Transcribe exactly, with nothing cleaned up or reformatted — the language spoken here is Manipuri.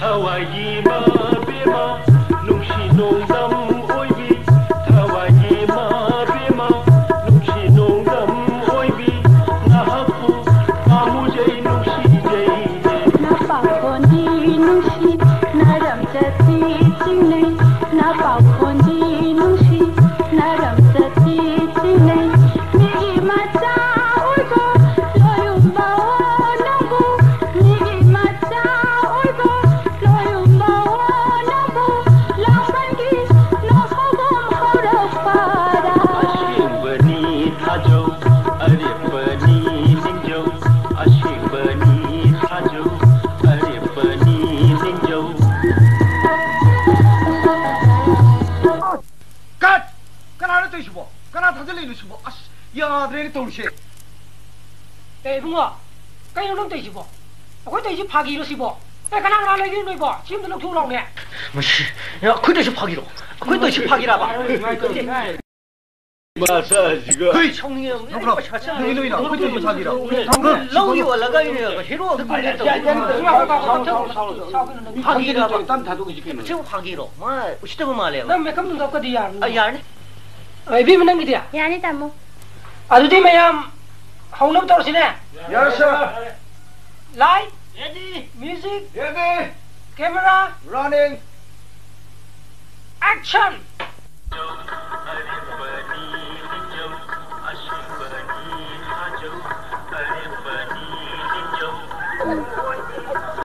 ꯊꯋꯥꯏꯒꯤ ꯏꯃꯥ ꯕꯦꯝꯃ, ꯅꯨꯡꯁꯤ ꯅꯣꯡꯗꯝ ꯑꯣꯏꯕꯤ, ꯊꯋꯥꯏꯒꯤ ꯏꯃꯥ ꯕꯦꯝꯃ, ꯅꯨꯡꯁꯤ ꯅꯣꯡꯗꯝ ꯑꯣꯏꯕꯤ, ꯅꯍꯥꯛꯄꯨ ꯄꯥꯝꯃꯨꯖꯩ, ꯅꯨꯡꯁꯤꯖꯩꯅꯦ꯫ ꯅꯄꯥꯈꯣꯟꯗꯤ ꯅꯨꯡꯁꯤ, ꯅꯔꯝꯆꯠꯇꯤ ꯆꯤꯡꯅꯩ, ꯅꯄꯥꯈꯣꯟꯗꯤ ꯅꯨꯡꯁꯤ, ꯅꯔꯝꯆꯠꯇꯤ ꯆꯤꯡꯅꯩ꯫ ꯃꯤꯒꯤ ꯃꯆꯥ ꯑꯣꯏꯕ ꯂꯣꯏꯔꯨꯝꯕ ꯅꯪꯕꯨ, ꯃꯤꯒꯤ ꯃꯆꯥ ꯑꯣꯏꯕ ꯂꯣꯏꯔꯨꯝꯕ ꯅꯪꯕꯨ, ꯂꯥꯡꯕꯟꯒꯤ ꯅꯣꯡꯐꯥꯎꯕꯝ ꯍꯧꯔꯛꯄꯗ꯫ ꯑꯁꯦꯡꯕꯅꯤ ꯊꯥꯖꯧ, ꯑꯔꯦꯞꯄꯅꯤ ꯅꯤꯡꯖꯧ, ꯑꯁꯦꯡꯕꯅꯤ ꯊꯥꯖꯧ, ꯑꯔꯦꯞꯄꯅꯤ ꯅꯤꯡꯖꯧ꯫ ꯀꯠ! ꯀꯅꯥꯅꯣ ꯇꯧꯔꯤꯁꯤꯕꯣ? ꯀꯅꯥ ꯊꯥꯖꯤꯜꯂꯤꯅꯣ ꯁꯤꯕꯣ? ꯑꯁ, ꯌꯥꯗ꯭ꯔꯦꯅꯦ ꯇꯧꯔꯤꯁꯦ꯫ ꯑꯦ, ꯏꯕꯨꯡꯉꯣ, ꯀꯩꯅꯣ ꯅꯪ ꯇꯧꯔꯤꯁꯤꯕꯣ? ꯑꯩꯈꯣꯏ ꯇꯧꯔꯤꯁꯤ ꯐꯥꯒꯤꯔꯣ ꯁꯤꯕꯣ? ꯑꯦ, ꯀꯅꯥ ꯀꯅꯥ ꯂꯩꯒꯦ ꯅꯣꯏꯕꯣ? ꯁꯤ ꯑꯝꯇ ꯂꯧꯊꯣꯛꯎ ꯂꯥꯎꯅꯦ꯫ ꯃꯁꯤ, ꯑꯩꯈꯣꯏ ꯇꯧꯔꯤꯁꯤ ꯐꯥꯒꯤꯔꯣ? ꯑꯩꯈꯣꯏ ꯇꯧꯔꯤꯁꯤ ꯐꯥꯒꯤꯔꯕ? ꯃꯆꯥꯁꯤꯒ꯫ ꯍꯣꯏ, ꯁꯥꯎꯅꯤꯡꯉꯦ꯫ ꯅꯣꯏ ꯄꯩꯁꯥ ꯆꯪꯉꯦ꯫ ꯅꯣꯏ ꯅꯣꯏ ꯅꯣꯏ ꯑꯩꯈꯣꯏ ꯇꯧꯔꯤꯁꯤ ꯐꯥꯒꯤꯔꯣ? ꯂꯧ ꯌꯣꯜꯂꯒ ꯑꯩꯅ ꯍꯦꯔꯣ ꯑꯝꯇ ꯀꯣꯟꯒꯦ ꯇꯧꯕꯅꯤ꯫ ꯐꯥꯒꯤꯔꯕ? ꯇꯞ ꯊꯥꯗꯣꯛꯈꯤꯁꯤ ꯀꯩꯅꯣ꯫ ꯁꯤꯕꯨ ꯐꯥꯒꯤꯔꯣ? ꯅꯪ ꯃꯦꯀꯞ ꯅꯨꯡꯀꯞꯀꯗꯤ ꯌꯥꯔꯅꯤ꯫ ꯑ, ꯌꯥꯔꯅꯤ꯫ ꯑ, ꯏꯕꯦꯝꯃ, ꯅꯪꯒꯤꯗꯤ? ꯌꯥꯅꯤ, ꯇꯥꯃꯣ꯫ ꯑꯗꯨꯗꯤ ꯃꯌꯥꯝ ꯍꯧꯅꯕ ꯇꯧꯔꯁꯤꯅꯦ꯫ Yes, sir. Light, ready, music, ready, camera, running, action!